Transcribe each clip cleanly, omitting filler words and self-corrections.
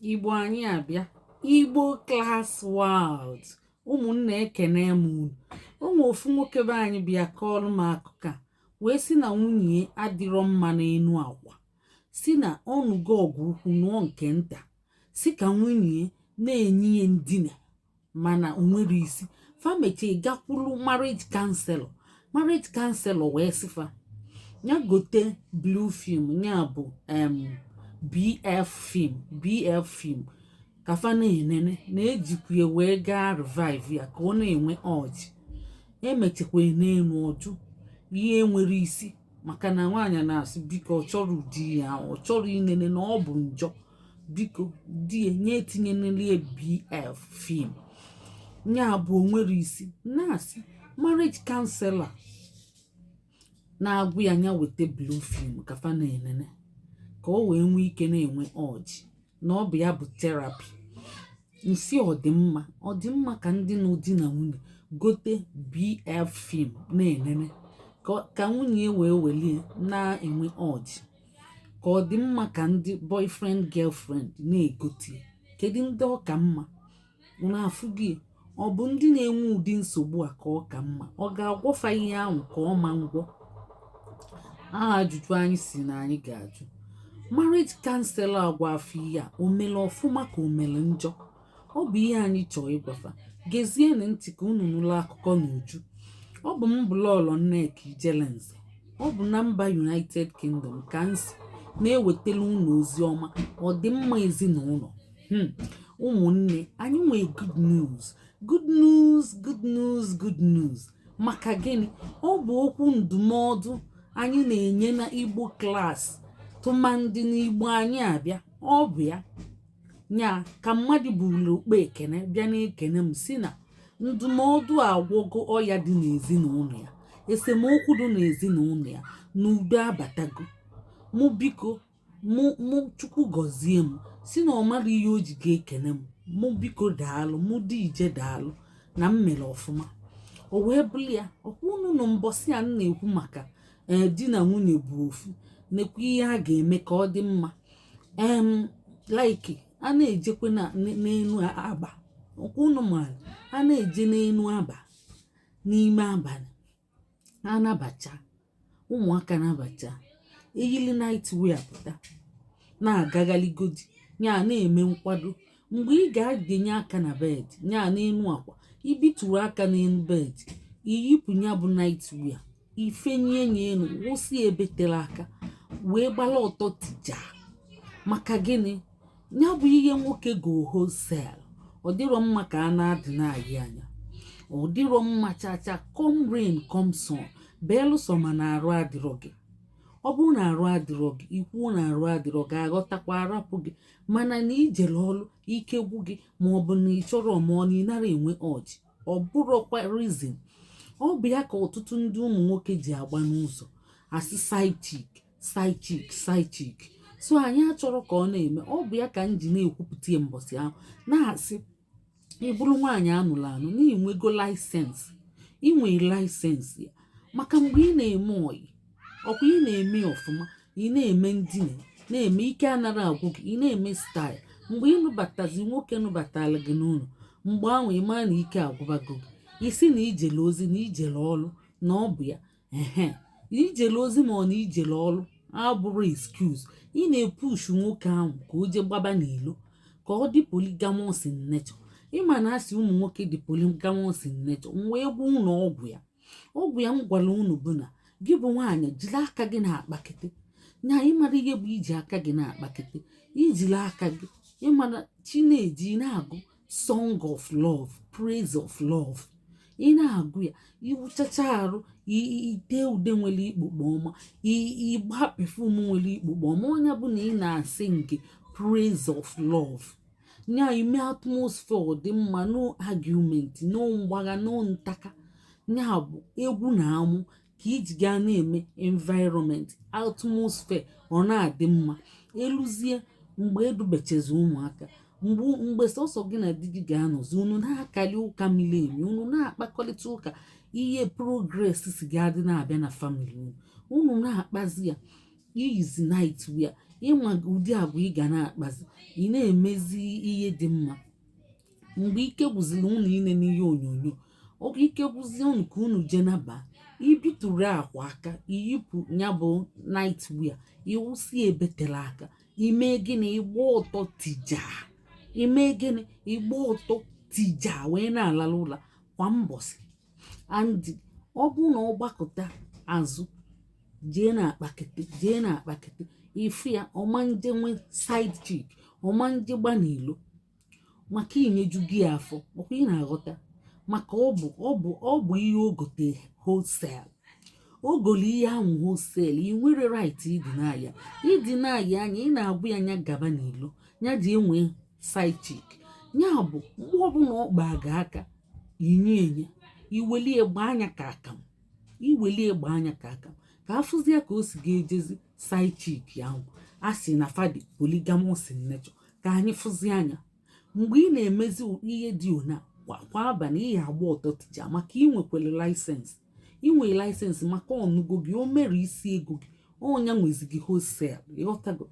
Igbo anyị abịa. Igbo Class World, ụmụnne, ekene m unu. O nwe ofu nwoke be anyị bịa kọọrọ m akụkọ a, wee sị na nwunye ya adịrọ mma n'enu akwa, si na ọnụgo ọgụ ukwu nụọ nke nta, si ka nwunye ya na-enye ya ndina, mana o nwere isi. Fa mechie gakwulu marriage counselor. Marriage counselor wee sị fa ya gote blue film, ya bụ BF film, BF film, ka fa na-enene, na-ejikwa ya wee gaa revive ya ka ọ na-enwe urge. Emechekwa n'elu ọjụ ihe nwere isi, maka na nwaanyị na-asị biko, ọ chọrọ ụdị ya ahụ, ọ chọrọ inene na ọ bụ njọ. Biko, di ya nye etinyenelie BF film, ya bụ o nwere isi. Na-asị marriage counselor na-agwụ ya nya weta blue film ka fa na-enene ka o wee nwee ike na-enwe urge, na ọ bụ ya bụ therapy. Nsị ọdịmma, ọdịmma ka ndị nụ di na nwunye gote BF film na-enene ka nwunye wee welie na-enwe urge, ka ọ dị mma ka ndị boyfriend girlfriend na-egote? Kedu ndị ọ ka mma? Unu afụghị? Ọ bụ ndị na-enwe ụdị nsogbu a ka ọ ka mma? Ọ ga-agwọfa ihe ahụ ka ọ ma ngwọ aha? Ajụjụ anyị si na anyị ga-ajụ marriage counselor agwa afọ ihe a, o mere ọfụma ka o mere njọ? Ọ bụ ihe anyị chọọ ịgwafa. Gezienụ ntị ka unu nụrụ akụkọ n'uju. Ọ bụ m bụ Lọlọ Nneka Ijelenze. Ọ bụ na mba United Kingdom ka m si na-ewetara unu ozi ọma ọdịmma ezinụlọ. Ụmụnne anyị nwee good news, good news, good news, good news. Maka gịnị? Ọ bụ okwu ndụmọdụ anyị na-enye na Igbo Class, tụmandị n'Igbo anyị abịa. Ọ bụ ya nya ka mmadụ buru okpe ekene bịa na-ekene m, si na ndụmọdụ agwọgo ọya dị n'ezinụlọ ya, esemokwu dị n'ezinụlọ ya, na udo abatago. Mụ biko, mụ Chukwu gọzie m, si na ọ mara ihe o ji ga-ekene m. Mụ biko daalụ, mụ dị ije daalụ na m mere ọfụma. O wee bụrụ ya ọkwa unu nụ mbọsị a m na-ekwu maka ee di na nwunye bụ ofu, nekwa ihe a ga-eme ka ọ dị mma. Like a na-ejekwe na n'enu aba, ọkwa unu maara a na-eje n'enu aba n'ime abalị, anabacha ụmụaka, nabacha eyili night wear pụta na-agaghaligodi ya, na-eme nkwado. Mgbe ị ga-adenye aka na bed ya, n'enu akwa, ibitụrụ aka n'enu bed, iyipụ ya bụ night wear, ifenye ya elu, wụsị ebe tere aka, wee gbala ọtọ tijaa. Maka gịnị? Ya bụ ihe nwoke go wholesale, ọ dịrọ mma ka a na-adị na-ayị anya, ọ dịrọ mma chacha. Come rain, come sun, belụsọ ma na arụ adịrọ gị. Ọ bụrụ na arụ adịrọ gị, ikwuo na arụ adịrọ gị, aghọtakwa, arapụ gị. Mana na ijere ọlụ, ike gwụ gị, ma ọ bụ na ị chọrọ, ma ọ na ị nara enwe urge, ọ bụrụkwa reason. Ọ bụ ya ka ọtụtụ ndị ụmụ nwoke ji agba n'ụzọ asị side chick, side chick, side chick. So anyị achọrọ ka ọ na-eme. Ọ bụ ya ka m ji na-ekwupụta ya mbọsị ahụ, na-asị ị bụrụ nwaanyị anụrụ anụ na inwego license, inwe license ya maka mgbe ị na-eme oyi ọkwa, ị na-eme ọfụma, ị na-eme ndina, na-eme ike anara agwụ gị, ị na-eme style. Mgbe ị nụbatazi nwoke nụbatara gị n'ụlọ, mgbe ahụ ị maa na ike agwụbago gị. Isi na ijele ozi na ijele ọlụ, na ọ bụ ya ehe ijele ozi, ma ọ na ijele ọlụ abụrụ excuse. Ị na-epushu nwoke ahụ ka o jee gbaba n'ilo, ka ọ dị polygamous in nature. Ịma na asị ụmụ nwoke dị polygamous in nature. M wee gwa unu ọgwụ ya, ọgwụ ya m gwara unu bụ na gị bụ nwaanyị jiri aka gị na-akpakete na ịmara ihe bụ iji aka gị na-akpakete. Ijiri aka gị ịmara chi na-eji na-agụ song of love, praise of love. Ị na-agụ ya, iwuchacha arụ, ite ude nwere ikpukpo ọma, ịgba perfume nwere ikpukpo ọma, onye bụ na ị na-asị nke praise of love nya ime atmosphere dị mma, no argument, no mgbagha, no ntaka. Nya bụ egwu na amụ ka iji gaa na-eme environment, atmosphere ọ na-adị mma. Eluzie mgbe edubechezi ụmụaka, mgbe sọsọ gị na di gị ga-anọzi, unu na-akali ụka miri emi, unu na-akpakọrịta ụka ihe progress si ga-adị na-abịa na family unu, unu na-akpazi ya. Iyizi night wear, Ịma ụdị agwa ị ga na-akpazi, ị na-emezi ihe dị mma. Mgbe ike gwụziri unu inene ihe onyonyo, oge ike gwụzie unu ka unu jee naba, ibitụrụ akwa aka, iyipụ ya bụ night wear, iwụsi ebe tere aka. Ime gịnị? Ịgba ọtọ tijaa. Ime gịnị? Ịgba ọtọ tijaa wee na-alala ụla kwa mbọsị. And ọ bụ na ọ gbakọta azụ jee na-akpakete, jee na-akpakete, ifu ya ọmanje nwe side chick, ọmanje gba n'ilo, maka inyeju gị afọ. Ọkwa ị na-aghọta? Maka ọ bụ ihe o gote wholesale, o golo ihe ahụ wholesale. Ị nwere right ịdị ya, ịdị na-aya anya. Ị na-agwa ya anya gaba n'ilo, ya ji enwe side chick. Ya bụ, mgbe ọbụla ọ kpaa gị aka, inye enye, iwelie gbaa anya ka akamụ, iwelie gbaa anya ka akamụ, ka afụzie ka o si ga-ejezi side chick ahụ a sị na fadi polygamous in nature. Ka anyị fụzie anya mgbe ị na-emezi ihe dị ona kwa kwa abalị, ị agba ọtọ tija, maka ị nwekwara license, ị nwere license, maka ọnụgo gị, o mere isi ego gị, ọnya nwezi gị wholesale. Ịghọtago?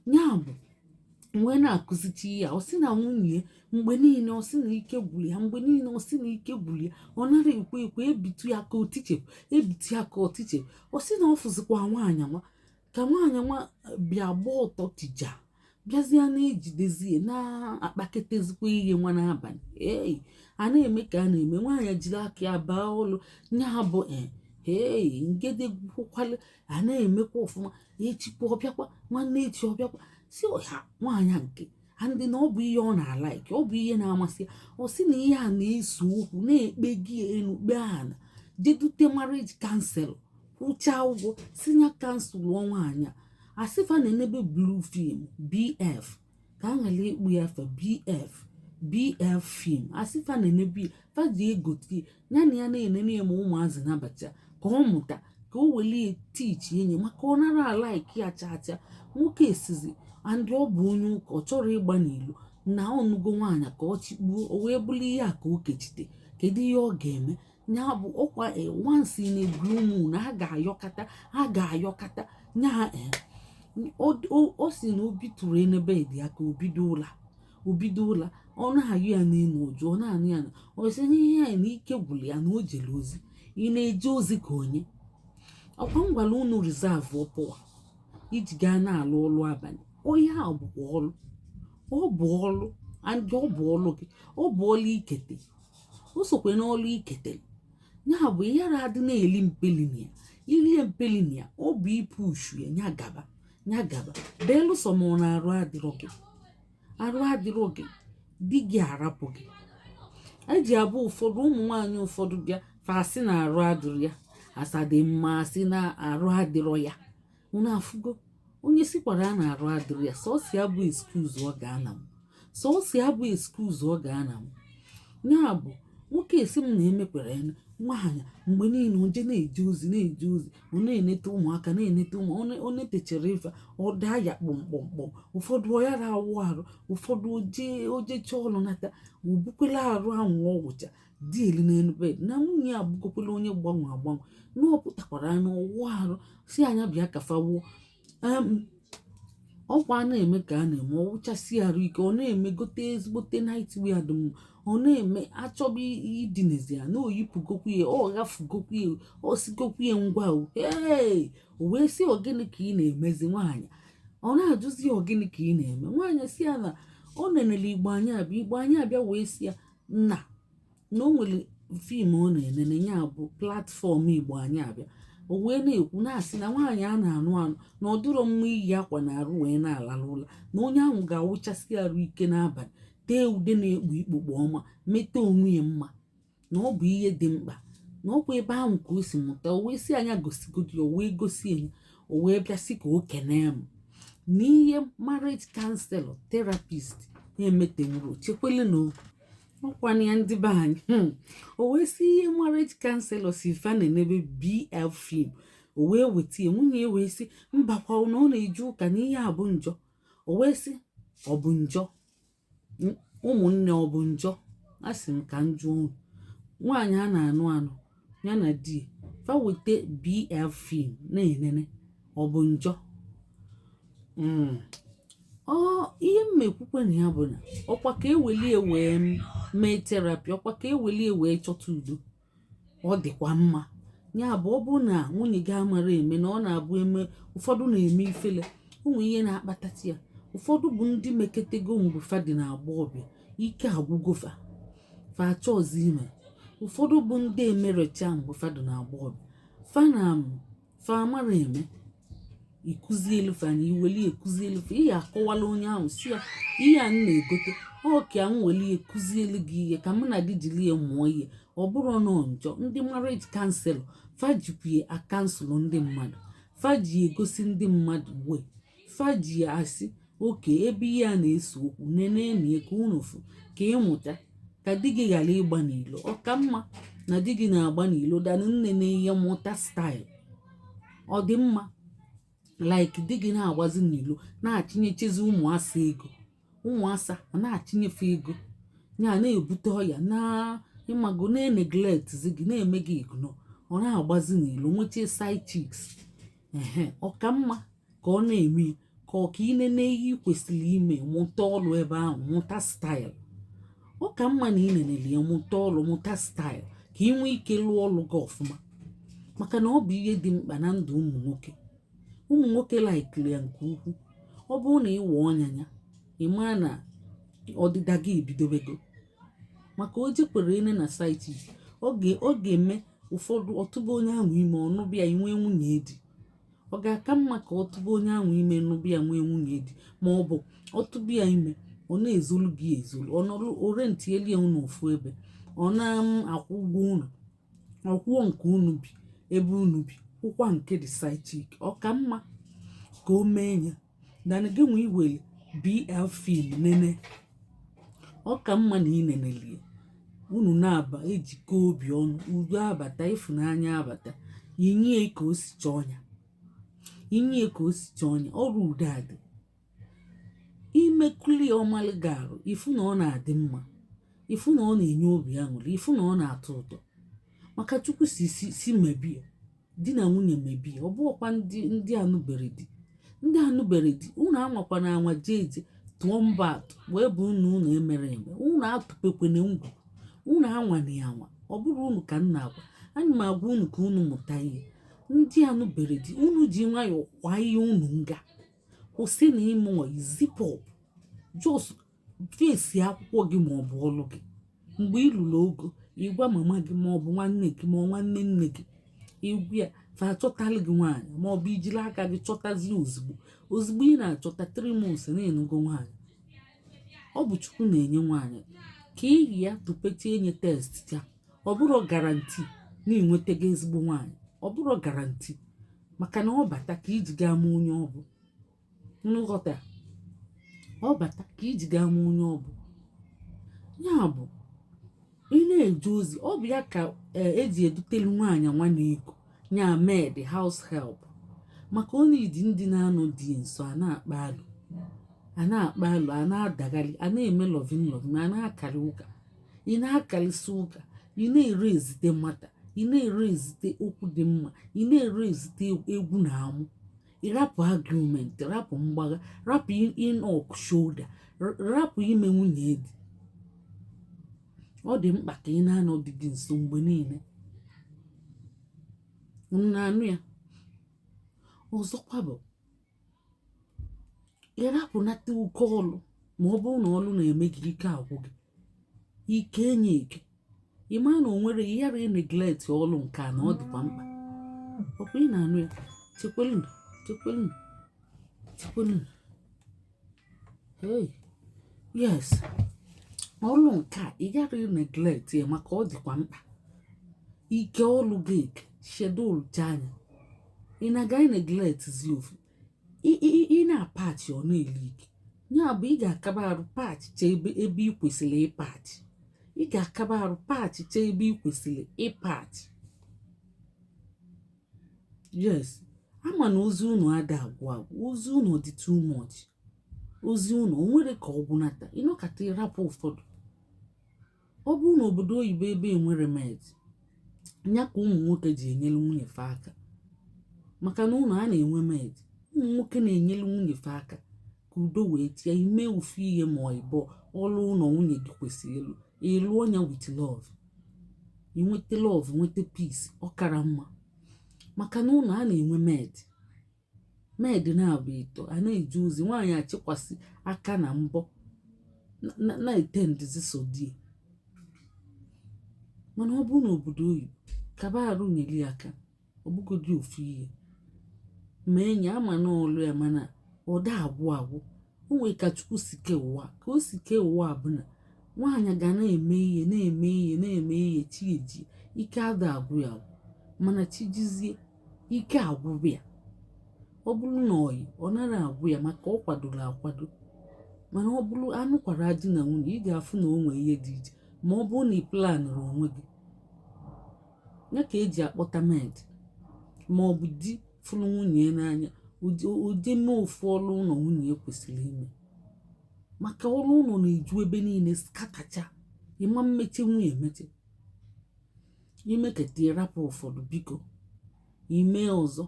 Ya bụ, wee na-akụzichi ya, ọ sị na nwunye mgbe niile, ọ sị na ike gwụrụ ya mgbe niile, ọ sị na ike gwụrụ ya, ọ nara ekwe ekwe ebitu ya ka otichepụ, ebitu ya ka otichepụ. Ọ sị na ọ fụzikwa nwaanyị nwa ka nwaanyị nwa bịa gba ọtọ tija, bịazie na-ejidezie, na-akpaketezikwa ihe nwa n'abalị. Ei, a na-eme ka a na-eme, nwaanyị jiri aka ya baa ọlụ nya bụ ee ngede gwukwalụ. A na-emekwa ọfụma, echikwa ọbịakwa, nwanne echi ọbịakwa, si ha nwaanyị nke andị na ọ bụ ihe ọ na-a like, ọ bụ ihe na-amasị ya. Ọ sị na ihe a na-eso okwu na-ekpe gị elu kpee ana, jedute marriage counselor, kwụchaa ụgwọ, si ya counsel nwaanyị a, asịfa na-enebe blue film, BF, ka a ghara ikpu ya afa BF, BF film, asịfa na-enebe ya, fa ji egotie ya na ya na-enene ya, ma ụmụazị nabacha ka ọ mụta, ka o welie teach enyi, maka ọ nara a like ya chaa chaa. Nwoke esizi andị ọ bụ onye ụka, ọ chọrọ ịgba n'ilo na ọnụgo nwaanyị ka ọ chịkpuo, o wee bụrụ ihe a ka o kechite. Kedu ihe ọ ga-eme? Ya bụ ọkwa once in a blue moon a ga-ayọkata, a ga-ayọkata nya. Ọ si na obi tụrụ enebe dị ya ka obido ụla, obido ụla, ọ na-ayụ ya n'elu ụjụ, ọ na-anụ ya na ọ sị ihe ya na ike gwụrụ ya, na o jere ozi. Ị na-eje ozi ka onye ọkwa m gwara unu reserve power iji gaa na-alụ ọlụ abalị. Onye a bụkwa ọlụ, ọ bụ ọlụ and ọ bụ ọlụ gị, ọ bụ ọlụ ikete, o sokwe n'ọlụ iketere. Ya bụ, ịghara adị na-eli mpeli na ya, ilie mpeli na ya, ọ bụ ipushu ya, ya gaba, ya gaba, belụsọ ma ọ na-arụ adịrọ gị, arụ adịrọ gị, di gị arapụ gị. Eji abụ ụfọdụ ụmụ nwaanyị ụfọdụ bịa fasị na arụ adịrọ ya, asadị mma, asị na arụ adịrọ ya. Unu afụgo onye sikwara a na arụ adịrọ ya, sọsọ ya bụ excuse ọ ga-ana m, sọsọ ya bụ excuse ọ ga-ana m. Ya bụ, nwoke esi m na emekwara ya nwaanyị mgbe niile oje na-eje ozi, na-eje ozi, ọ na-enete ụmụaka, na-enete ụmụ ọ netechara ife, ọ daa ya kpọmkpọmkpọm. Ụfọdụ ọ yara awụ arụ, ụfọdụ oje ojecha ọlụ nata, obukwela arụ ahụ ọ wụcha dị elu n'elu bed. Na nwunye ya abụgokwela onye gbanwe agbanwe, na ọ pụtakwara na ọwụ arụ, si anya bịa kafa wuo. Ọkwa a na-eme ka a na-eme, ọ wụchasị arụ ike, ọ na-eme gote ezigbote night wear dị mma, ọ na-eme achọba idinezi ya na oyipụgokwu ya, ọ ghafugokwu ya, ọ sigokwu ya ngwa o. Hey, o wee sị, ọ gịnị ka ị na-emezi nwaanyị? Ọ na-ajụzi ya, ọ gịnị ka ị na-eme? Nwaanyị si ya na ọ nenele Igbo anyị abịa, Igbo anyị abịa, wee si ya nna na o nwere film ọ na-enene, ya bụ platform Igbo anyị abịa. O wee na-ekwu na-asị na nwaanyị a na-anụ anụ na ọ dịrọ mma iyi akwa na arụ wee na-alalụ ụla, na onye ahụ ga-awụchasị arụ ike n'abalị, tee ude na-ekpu ikpokpo ọma, mete onwe ya mma, na ọ bụ ihe dị mkpa, na ọkwa ebe ahụ ka o si mụta. O wee si anya gosigodi, o wee gosi ya, o wee bịa sị ka o kenee m n'ihe marriage counselor, therapist na-emetenwuru chekwele na ọkwana ya. Ndị be anyị, o wee sị ihe marriage counselor si fa na-enebe BL film, o wee weta ya. Nwunye ya wee sị mbakwa, na ọ na-eje ụka, na ihe a bụ njọ. O wee sị ọ bụ njọ? Ụmụnne, ọ bụ njọ? A sị m ka m jụọ unu, nwaanyị a na-anụ anụ ya na di fa weta BL film na-enene, ọ bụ njọ? Ọ ihe m ekwukwe na ya bụ na ọkwa ka ewelie wee mee therapy, ọkwa ka ewelie wee chọta udo, ọ dịkwa mma. Ya bụ, ọ bụ na nwunye gị amara eme, na ọ na-abụ eme, ụfọdụ na-eme ifele ụmụ ihe na-akpatachi ya. Ụfọdụ bụ ndị meketego mgbe fa dị na agbọghọbịa, ike agwụgofa, fa achọọzi ime. Ụfọdụ bụ ndị emerecha mgbe fa dị na agbọghọbịa, fa na fa amara eme. Ikuzielu fa na iweli ekuzielu fa. Ihe akọwala onye ahụ, si ya ihe a m na-egote, ọ ka m weli ekuzielu gị ihe, ka mụ na gị jiri ya mụọ ihe. Ọ bụrụ nọ njọ, ndị marriage counselor fa jikwa a-counsel ndị mmadụ, fa ji egosi ndị mmadụ wee fa ji asị oke ebe ihe a na-ese okwu, nenenie ka unu fụ, ka ịmụta ka di gị ghara ịgba n'ilo. Ọ ka mma na di gị na-agba n'ilo than nne na ihe mụta style. Ọ dị mma like di gị na-agbazi n'ilo, na-achinyechezi ụmụasa ego, ụmụasa ọ na-achịnyefe ego ya, na-ebute ọya na ịmago, na-eneglect gị, na-eme gị ignore, ọ na-agbazi n'ilo, nwechie side chicks. Ehe, ọ ka mma ka ọ na-eme ka ọ ka inene ihe ị kwesịrị ime, mụta ọrụ ebe ahụ, mụta style. Ọ ka mma na ị nenele ya, mụta ọrụ, mụta style, ka ị nwee ike lụọ ọrụ gị ọfụma, maka na ọ bụ ihe dị mkpa na ndụ ụmụ nwoke. Ụmụ nwoke laikiri ya nke ukwuu. Ọ bụrụ na ị wụ ọnya ya, ị maa na ọdịda gị ebidobego, maka o jekwere ene na side chick, ọ ga-eme ụfọdụ ọtụba onye ahụ ime, ọnụbịa inwe nwunye di. Ọ ga-aka mma ka ọ tụba onye ahụ ime, nụbịa, nwee nwunye di, ma ọ bụ ọtụba ya ime, ọ na-ezolu gị ezolu, ọ nọrọ orentielie unu ofu ebe, ọ na-akwụ ụgwọ unu, ọkwụọ nke unu bi ebe unu bi, kwụkwa nke the side chick. Ọ ka mma ka o mee ya than gị nwe iwere BL film nene. Ọ ka mma na ị nenelie unu na-aba ejikọ obi ọnụ, udo abata, ịfụnanya abata, inye ka o si chọọ ya, inye ka o si chọọ ya. Ọrụ udo adị imekuli ọmalị arụ, ifu na ọ na-adị mma, ifu na ọ na-enye obi aṅụrị, ifu na ọ na-atọ ụtọ, maka Chukwu si mebie di na nwunye mebie. Ọ bụghịkwa ndị anụbere di, ndị anụbere di, unu anwakwana anwa jee eje tụọ mba atụ wee bụ unu unu emere eme, unu atụpekwene ngwu, unu anwana ya anwa. Ọ bụrụ unu ka m na-agwa, ana m agwa unu ka unu mụta ihe. Ndị anụbere di, unu ji nwayọọ kwa ihe unu nga, kwụsị na ime oyi, zip up, just face akwụkwọ gị maọbụ ọlụ gị. Mgbe ị lụrụ ogo, ịgwa mama gị maọbụ nwanne gị ma nwanne nne gị, igwu ya, fa achọtalụ gị nwaanyị, maọbụ ijiri aka gị chọtazie ozugbo ozugbo. Ị na-achọta 3 months na-enugo nwaanyị. Ọ bụ Chukwu na-enye nwaanyị, ka iyi ya tụpetie nye test ya. Ọ bụrụ guarantee na ịnwetago ezigbo nwaanyị, ọ bụrụ guarantee, maka na ọ bata ka iji gaa ma onye ọ bụ nghọta, ọ bata ka iji gaa ma onye ọ bụ. Ya bụ, ị na-eje ozi, ọ bụ ya ka eji edutelu nwaanyị nwa na ego nya maid, house help, maka ọ na-edi ndị na-anọ dị nso, a na-akpa alụ, a na-akpa alụ, a na-adagharị, a na-eme loving loving, a na-akarị ụka. Ị na-akarịsị ụka, ị na-ere ezite mata, ị na-ere ezite okwu dị mma, ị na-ere ezite egwu na amụ. Ịrapụ argument, rapụ mgbagha, rapụ ịnọk shoulder, rapụ ime nwunye di. Ọ dị mkpa ka ị na-anọ di gị nso mgbe niile. Unu na-anụ ya? Ọzọkwa bụ ịrapụnata oke ọlụ, ma ọ bụrụ na ọlụ na-eme gị ike agwụ gị, ike enye ike, ị maa na o nwere ghara neglect ọlụ nke a, na ọ dịkwa mkpa. Ọkwa ị na-anụ ya? Chekwelunu, chekwelunu, chekwelunu. Hey, yes, ọlụ nke a ị ghara neglect ya, maka ọ dịkwa mkpa. Ike ọlụ gị eke schedule cha anya, ị na-aga neglect zi ofu ị na-apatch, ọ na-eli ike. Ya bụ, ị ga-akaba arụ patch ebe ị kwesịrị ịpatch, ị ga-akaba arụ patch cha ebe ị kwesịrị ịpatch. Yes, ama na ozi unu ada agwụ agwụ. Ozi unu dị too much. Ozi unu o nwere ka ọ gwụnata, ịnọkata ịrapụ ụfọdụ. Ọ bụrụ na obodo oyibo ebe enwere maid ya, ka ụmụ nwoke ji enyere nwunye fa aka, maka na ụlọ a na-enwe maid. Ụmụ nwoke na-enyelu nwunye fa aka ka udo wee tie. Ime ofu ihe ma ọ ịbụọ, ọlụ ụlọ nwunye gị kwesịrị ịlụ, ịlụọ ya with love, inweta love, nweta peace. Ọ kara mma maka na ụlọ a na-enwe maid, maid na-abụ ịtọ a na-eje ozi. Nwaanyị achịkwasị aka na mbọ na-ete ndịzi so die. Mana ọ bụrụ na obodo oyibo, kaba arụ nyere ya aka, ọ bụgodi ofu ihe ma enyi ama na ọlụ ya, mana ọ da agwụ agwụ. O nwere ka Chukwu si kee ụwa, ka o si kee ụwa bụ na nwaanyị ga na-eme ihe, na-eme ihe, na-eme ihe, chi eji ike ada agwụ ya agwụ. Mana chi jizie, ike agwụbụ ya. Ọ bụrụ na oyi ọ nara agwụ ya maka ọ kwadoro akwado. Mana ọ bụrụ anụkwara di na nwunye, ị ga-afụ na o nwee ihe dị iche ma ọ bụrụ na ị planụrụ onwe gị. Ya ka eji akpọta maid, ma ọ bụ di fụrụ nwunye ya n'anya, oje mee ofu ọrụ ụlọ nwunye ya kwesịrị ime, maka ọrụ ụlọ na-eju ebe niile skatacha. Ịma mmeche nwunye emeche, imeketa ịrapụ ụfọdụ, biko ime ọzọ,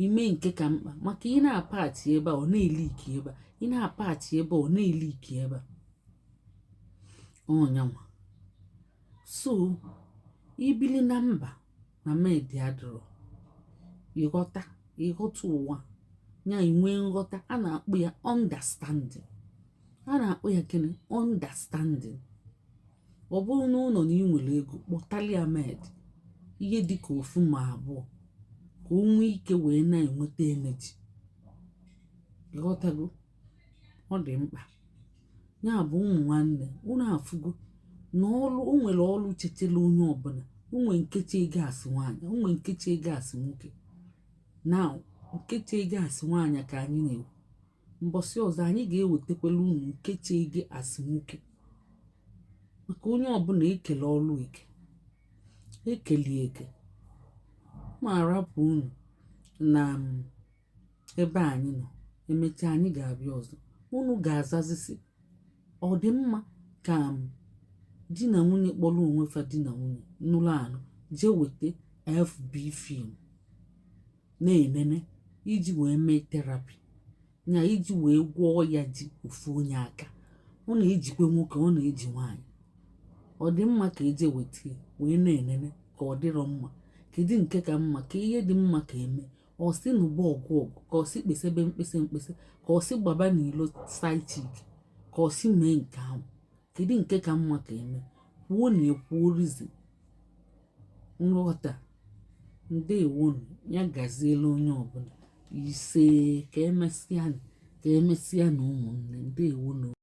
ime nke ka mkpa, maka ị na-apachi ebe a, ọ na-eliki ebe a, ị na-apachi ebe a, ọ na-eliki ebe a. Ọnyanwa so ibili na mba na maid adịrọ. Ịghọta, ịghọta ụwa ya, inwee nghọta. A na-akpọ ya understanding. A na-akpọ ya gịnị? Understanding. Ọ bụrụ na ụlọ na ị nwere ego, kpọtalia maid ihe dịka ofu ma abụọ ka o nwee ike wee na-enweta energy. Ịghọtago? Ọ dị mkpa. Ya bụ, ụmụ nwanne, unu afụgo na ọlụ o nwere, ọlụ chetela onye ọbụla. O nwee nkechi ego asị nwaanyị, o nwee nkechi ego asị nwoke. Now, nkechi ego asị nwaanyị ka anyị na-ekwu. Mbọsị ọzọ, anyị ga-ewetakwala unu nkechi ego asị nwoke, maka onye ọbụla ekele ọlụ eke ekeli eke. Ma arapụ unu na ebe anyị nọ. Emechaa, anyị ga-abịa ọzọ. Unu ga-azazisi ọ dị mma ka di na nwunye kpọrọ onwe fa di na nwunye nụrụ anụ jee weta FB film na-enene iji wee mee therapy ya, iji wee gwọọ ya ji ofu onye aka. Ọ na-ejikwa nwoke, ọ na-eji nwaanyị. Ọ dị mma ka eje weta ya wee na-enene, ka ọ dịrọ mma? Kedu nke ka mma? Ka ihe dị mma ka eme? Ọ sị nụba ọgụ ọgụ, ka ọ sị kpesebe mkpesa mkpesa, ka ọ sị gbaba n'ilo side chick, ka ọ sị mee nke ahụ? Kedu nke ka mma ka eme? Kwuo na ekwuo reason nghọta. Ndewonu. Ya gaziela onye ọbụla. Ise, ka emesịa, ka emesịa na ụmụnne. Ndewonu.